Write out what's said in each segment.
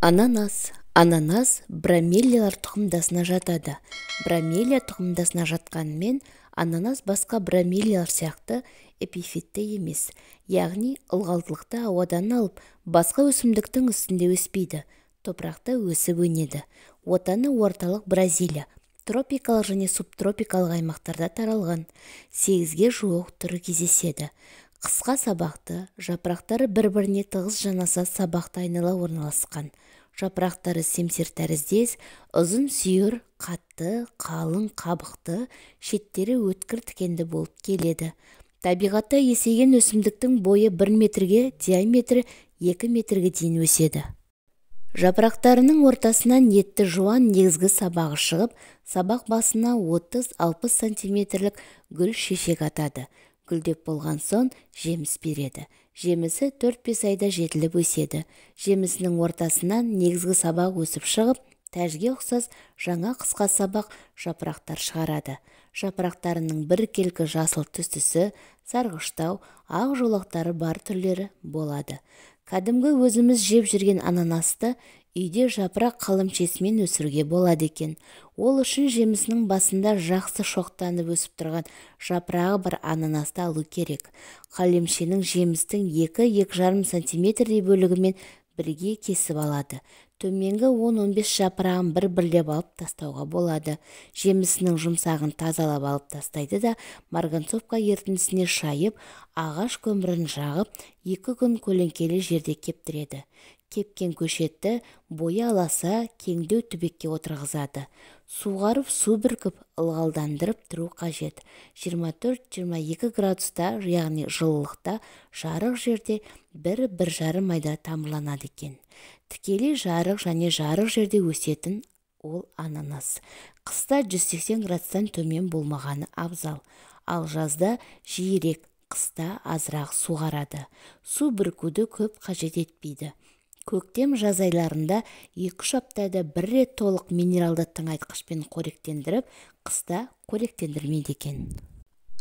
Ананас. Ананас бромелиялар тұқымдасына жатады. Бромелия тұқымдасына жатқанымен, ананас басқа бромелиялар сияқты эпифитті емес, яғни ылғалдылықты ауадан алып, басқа өсімдіктің үстінде өспейді, топырақта өсіп өнеді. Отаны орталық Бразилия, тропикалық және субтропикалық аймақтарда таралған. 8-ге жуық түрі кездеседі. Қысқа сабақты, жапырақтары бір-біріне тығыз жанаса сабақты айнала орналасқан. Жапырақтары семсер тәріздес, ұзын сүйір, қатты, қалың қабықты, шеттері өткір тікенді болып келеді. Табиғатта есейген өсімдіктің бойы 1 метрге, диаметрі 2 метрге дейін өседі. Жапырақтарының ортасынан етті жуан негізгі сабағы шығып, сабақ басына 30-60 сантиметрлік гүл шешек атады. Гүлдеп болған соң жеміс береді. Жемісі 4-5 айда жетіліп өседі. Жемісінің ортасынан негізгі сабақ өсіп шығып, тәжге ұқсас жаңа қысқа сабақ жапырақтар шығарады. Жапырақтарының біркелкі жасыл түстісі, сарғыштау, ақ жолақтары бар түрлері болады. Кәдімгі өзіміз жеп жүрген ананасты үйде жапырақ қалымшесімен өсіруге болады екен. Ол үшін жемісінің басында жақсы шоқтанып өсіп тұрған жапырағы бар ананасты алу керек. Қалемшенің жемістің 2-2,5 сантиметрдей бөлігімен бірге кесіп алады. Төменгі 10-15 жапырағын бір-бірлеп алып тастауға болады. Жемісінің жұмсағын тазалап алып тастайды да, марганцовка ерітіндісіне шайып, ағаш көмірін жағып, 2 күн көлеңкелі жерде кептіреді. Кепкен көшетті бойы аласа кеңдеу түбекке отырғызады. Суғарып, су бүркіп, ылғалдандырып тұру қажет. 24-22 градуста, яғни жылылықта, жарық жерде 1-1,5 айда тамырланады екен. Тікелей жарық және жарық жерде өсетін ол ананас. Қыста 180 градустан төмен болмағаны абзал. Ал жазда жиірек, қыста азырақ суғарады. Су бүркуді көп қажет етпейді. Көктем жаз айларында 2-3 аптада бір рет толық минералды тыңайтқышпен қоректендіріп, қыста қоректендірмейді екен.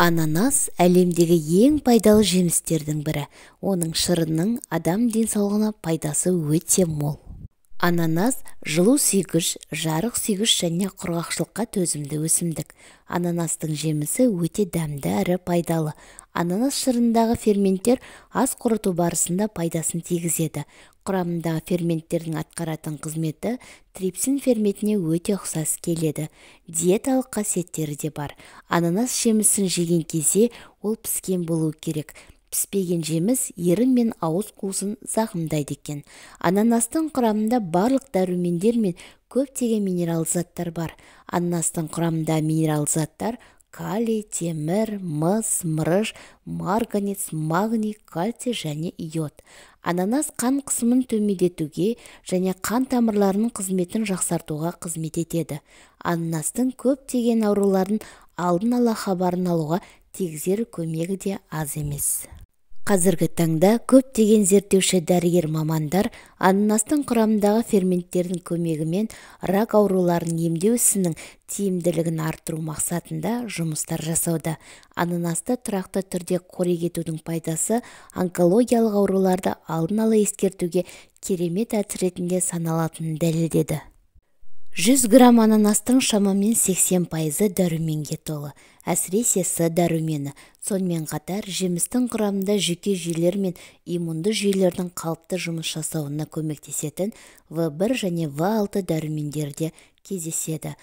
Ананас әлемдегі ең пайдалы жемістердің бірі. Оның шырынның адам денсаулығына пайдасы өте мол. Ананас жылу сүйгіш, жарық сүйгіш және құрғақшылыққа төзімді өсімдік. Ананастың жемісі өте дәмді әрі пайдалы. Ананас шырындағы ферменттер ас қорыту барысында пайдасын тигізеді. Құрамындағы ферменттердің атқаратын қызметі трипсин ферментіне өте ұқсас келеді. Диеталық қасиеттері де бар. Ананас жемісін жеген кезде ол піскен болу керек. Піспеген жеміс ерін мен ауыз қуысын зақымдайды екен. Ананастың құрамында барлық дәрумендер мен көптеген минерал заттар бар. Ананастың құрамында минерал заттар калий, темір, мыс, мырыш, марганец, магний, кальций және йод. Ананас қан қысымын төмендетуге және қан тамырларының қызметін жақсартуға қызмет етеді. Ананастың көптеген аурулардың алдын ала хабарын алуға тигізер көмегі де аз емес. Қазіргі таңда көптеген зерттеуші дәрігер мамандар ананастың құрамындағы ферменттердің көмегімен рак ауруларын емдеу ісінің тиімділігін арттыру мақсатында жұмыстар жасауда. Ананасты тұрақты түрде қорек етудің пайдасы онкологиялық ауруларды алдын ала ескертуге керемет әдіс ретінде саналатынын дәлелдеді. 100 грамм ананастың шамамен 80% дәруменге толы, әсіресе С дәрумені. Сонымен қатар, жемістің құрамында жүйке жүйелер мен иммунды жүйелердің қалыпты жұмыс жасауына көмектесетін В1 және В6 дәрумендері де кездеседі.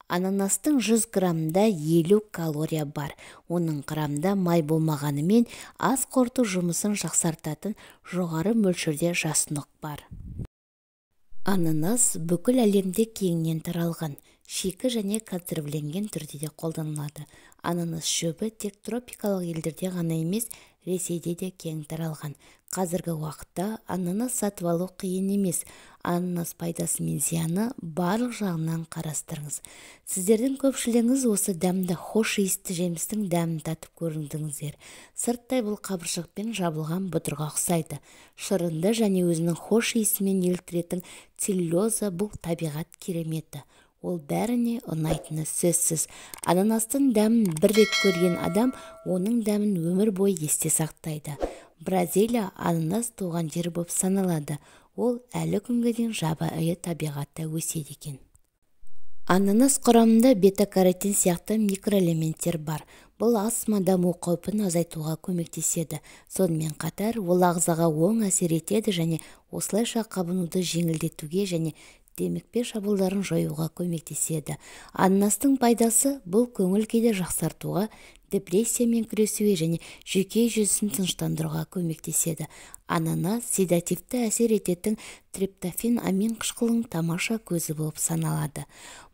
Ананастың 100 граммында 50 калория бар. Оның құрамында май болмағанымен ас қорыту жұмысын жақсартатын жоғары мөлшерде жасұнық бар. Ананас бүкіл әлемде кеңінен таралған, шикі және консервіленген түрде де қолданылады. Ананас шөбі тек тропикалық елдерде ғана емес, Ресейде де кең таралған. Қазіргі уақытта ананас сатып алу қиын емес. Ананас пайдасы мен зияны барлық жағынан қарастырыңыз. Сіздердің көпшілігіңіз осы дәмді хош иісті жемістің дәмін татып көрдіңіздер. Сырттай бұл қабыршықпен жабылған бұдырға ұқсайды. Шырынды және өзінің хош иісімен еліктіретін целлюлоза бұл табиғат кереметі. Ол бәріне ұнайтыны сөзсіз. Ананастың дәмін бір рет көрген адам оның дәмін өмір бойы есте сақтайды. Бразилия ананас туған жер болып саналады. Ол әлі күнге дейін жабайы табиғатта өседі екен. Ананас құрамында бета-каротин сияқты микроэлементтер бар. Бұл астма даму қаупін азайтуға көмектеседі. Сонымен қатар, ол ағзаға оң әсер етеді және осылайша қабынуды жеңілдетуге және демікпе шабуылдарын жоюға көмектеседі. Ананастың пайдасы бұл көңіл-күйді жақсартуға, депрессиямен күресуге және жүйке жүйесін тыныштандыруға көмектеседі. Ананас седативті әсер ететін триптофен амин қышқылының тамаша көзі болып саналады.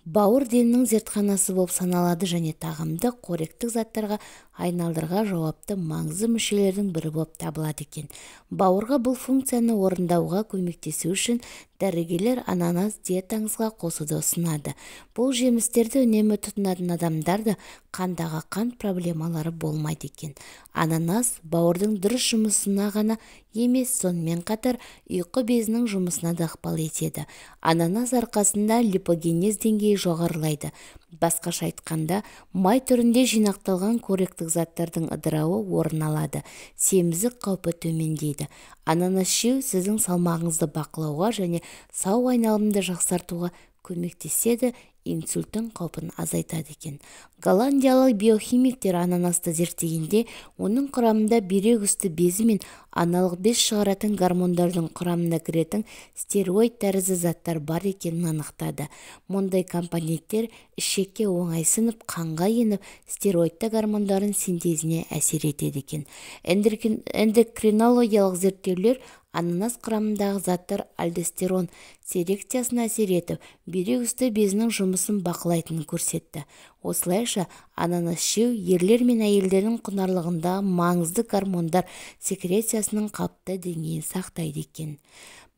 Бауыр деннің зертханасы болып саналады және тағамды қоректік заттарға айналдыруға жауапты маңызды мүшелердің бірі болып табылады екен. Бауырға бұл функцияны орындауға көмектесу үшін дәрігерлер ананас диетаңызға қосуды ұсынады. Бұл жемістерді үнемі тұтынатын адамдарда қандағы қант проблемалары болмайды екен. Ананас бауырдың дұрыс жұмысына ғана емес, сонымен қатар ұйқы безінің жұмысына да ықпал етеді. Ананас арқасында липогенез деңгейі жоғарылайды. Басқаша айтқанда, май түрінде жинақталған қоректік заттардың ыдырауы орын алады. Семіздік қаупі төмендейді. Ананас жеу сіздің салмағыңызды бақылауға және сау айналымды жақсартуға көмектеседі, инсульттің қаупін азайтады екен. Голландиялық биохимиктер ананасты зерттегенде, оның құрамында бүйрек үсті безі мен аналық без шығаратын гормондардың құрамына кіретін стероид тәрізді заттар бар екенін анықтады. Мұндай компоненттер ішекке оңай сіңіп, қанға еніп, стероидты гормондардың синтезіне әсер етеді екен. Эндокринологиялық зерттеулер ананас құрамындағы заттар альдостерон секрециясына әсер етіп, бүйрек үсті безінің жұмысын бақылайтынын көрсетті. Осылайша, ананас жеу ерлер мен әйелдердің құнарлығындағы маңызды гормондар секрециясының қалыпты деңгейін сақтайды екен.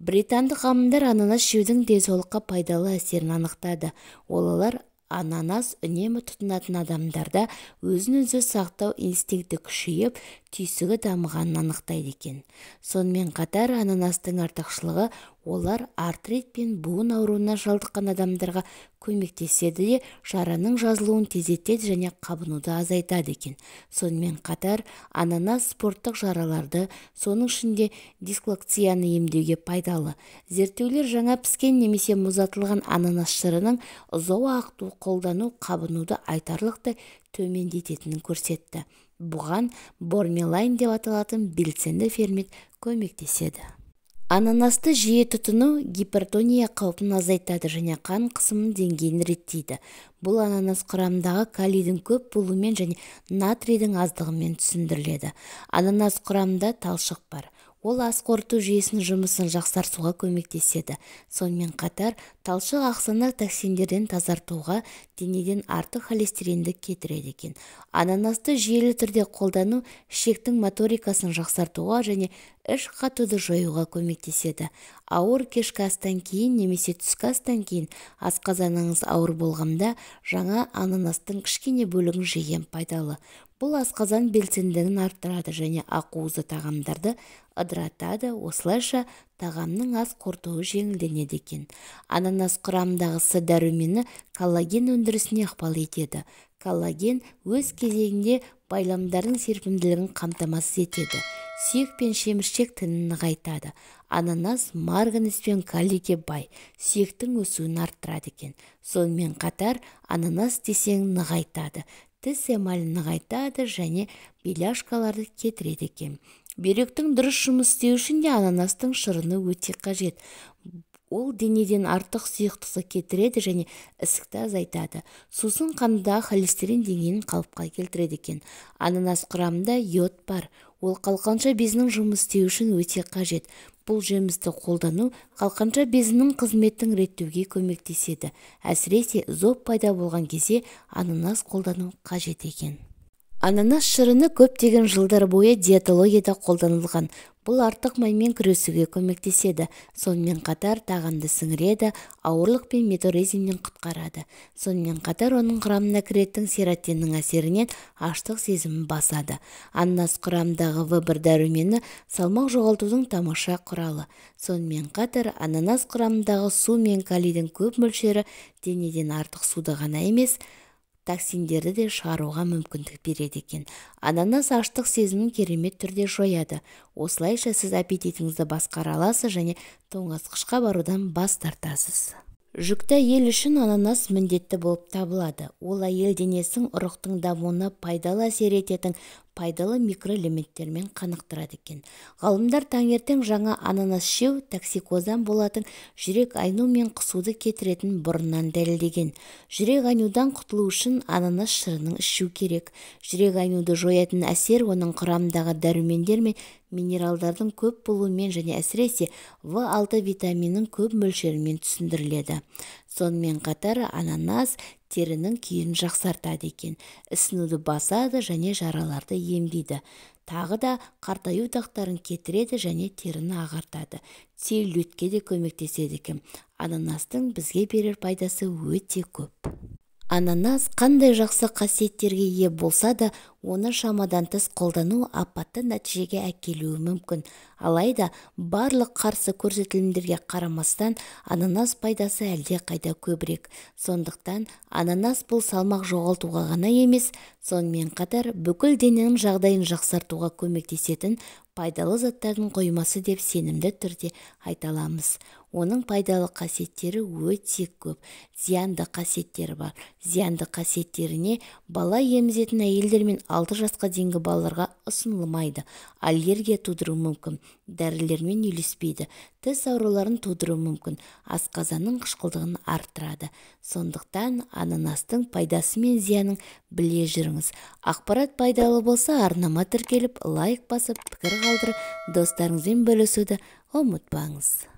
Британдық ғалымдар ананас жеудің денсаулыққа пайдалы әсерін анықтады. Олар ананас үнемі тұтынатын адамдарда өзін-өзі сақтау инстинкті күшейіп, түйсігі дамығанын анықтайды екен. Сонымен қатар, ананастың артықшылығы олар артрит пен буын ауруына шалдыққан адамдарға көмектеседі де, жараның жазылуын тездетеді және қабынуды азайтады екен. Сонымен қатар, ананас спорттық жараларды, соның ішінде дислокцияны емдеуге пайдалы. Зерттеулер жаңа піскен немесе мұздатылған ананас шырынын ұзақ уақыт қолдану қабынуды айтарлықтай төмендететінін көрсетті. Бұған бромелайн деп аталатын белсенді фермент көмектеседі. Ананасты жиі тұтыну гипертония қаупін азайтады және қан қысымының деңгейін реттейді. Бұл ананас құрамындағы калийдің көп болуымен және натрийдің аздығымен түсіндіріледі. Ананас құрамында талшық бар. Ол ас қорыту жүйесінің жұмысын жақсартуға көмектеседі. Сонымен қатар, талшық ағзаны токсиндерден тазартуға, денеден артық холестеринді кетіреді екен. Ананасты жүйелі түрде қолдану ішектің моторикасын жақсартуға және іш қатуды жоюға көмектеседі. Ауыр кешкі астан кейін немесе түскі астан кейін асқазаныңыз ауыр болғанда жаңа ананастың кішкене бөлігін жеген пайдалы. Бұл асқазан белсенділігін арттырады және ақуызды тағамдарды ыдыратады, осылайша тағамның ас қорытуы жеңілденеді екен. Ананас құрамындағы С дәрумені коллаген өндірісіне ықпал етеді. Коллаген өз кезегінде байламдардың серпімділігін қамтамасыз етеді. Сүйек пен шеміршек тінін нығайтады. Ананас марганец пен калийге бай, сүйектің өсуін арттырады екен. Сонымен қатар, ананас тесеңін нығайтады, тіс эмалін нығайтады және беляшкаларды кетіреді екен. Бүйректің дұрыс жұмыс істеуі үшін де ананастың шырыны өте қажет. Ол денеден артық сұйықтықты кетіреді және ісікті азайтады. Сусын қандағы холестерин деңгейін қалыпқа келтіреді екен. Ананас құрамында йод бар. Ол қалқанша безінің жұмыс істеуі үшін өте қажет. Бұл жемісті қолдану қалқанша безінің қызметін реттеуге көмектеседі. Әсіресе зоб пайда болған кезде ананас қолдану қажет екен. Ананас шырыны көптеген жылдар бойы диетологияда қолданылған. Бұл артық маймен күресуге көмектеседі. Сонымен қатар тағамды сіңіреді, ауырлық пен метеоризмнен құтқарады. Сонымен қатар оның құрамына кіретін серотиннің әсерінен аштық сезімін басады. Ананас құрамындағы В1 дәрумені салмақ жоғалтудың тамаша құралы. Сонымен қатар ананас құрамындағы су мен калийдің көп мөлшері денеден артық суды ғана емес, токсиндерді де шығаруға мүмкіндік береді екен. Ананас аштық сезімін керемет түрде жояды. Осылайша сіз аппетитіңізді басқара аласыз және тоңазытқышқа барудан бас тартасыз. Жүкті әйел үшін ананас міндетті болып табылады. Ол әйел денесінің ұрықтың дамуына пайдалы әсер ететін пайдалы микроэлементтермен қанықтырады екен. Ғалымдар таңертең жаңа ананас жеу токсикоздан болатын жүрек айну мен құсуды кетіретін бұрыннан дәлелдеген. Жүрек айнудан құтылу үшін ананас шырынын ішу керек. Жүрек айнуды жоятын әсер оның құрамындағы дәрумендер мен минералдардың көп болуымен және әсіресе В6 витаминінің көп мөлшерімен түсіндіріледі. Сонымен қатар ананас терінің күйін жақсартады екен. Ісінуді басады және жараларды емдейді. Тағы да қартаю дақтарын кетіреді және теріні ағартады. Целлюлитке де көмектеседі екен. Ананастың бізге берер пайдасы өте көп. Ананас қандай жақсы қасиеттерге ие болса да, оны шамадан тыс қолдану апатты нәтижеге әкелуі мүмкін. Алайда, барлық қарсы көрсетілімдерге қарамастан, ананас пайдасы әлде қайда көбірек. Сондықтан, ананас бұл салмақ жоғалтуға ғана емес, сонымен қатар бүкіл дененің жағдайын жақсартуға көмектесетін пайдалы заттардың қоймасы деп сенімді түрде айта аламыз. Оның пайдалы қасиеттері өте көп, зиянды қасиеттері бар. Зиянды қасиеттеріне бала емізетін әйелдер мен 6 жасқа дейінгі балаларға ұсынылмайды. Аллергия тудыруы мүмкін, дәрілермен үйлеспейді, тіс ауруларын тудыруы мүмкін, асқазанның қышқылдығын арттырады. Сондықтан ананастың пайдасы мен зиянын біле жүріңіз. Ақпарат пайдалы болса, арнама тіркеліп, лайк басып, пікір қалдырып, достарыңызбен бөлісуді ұмытпаңыз.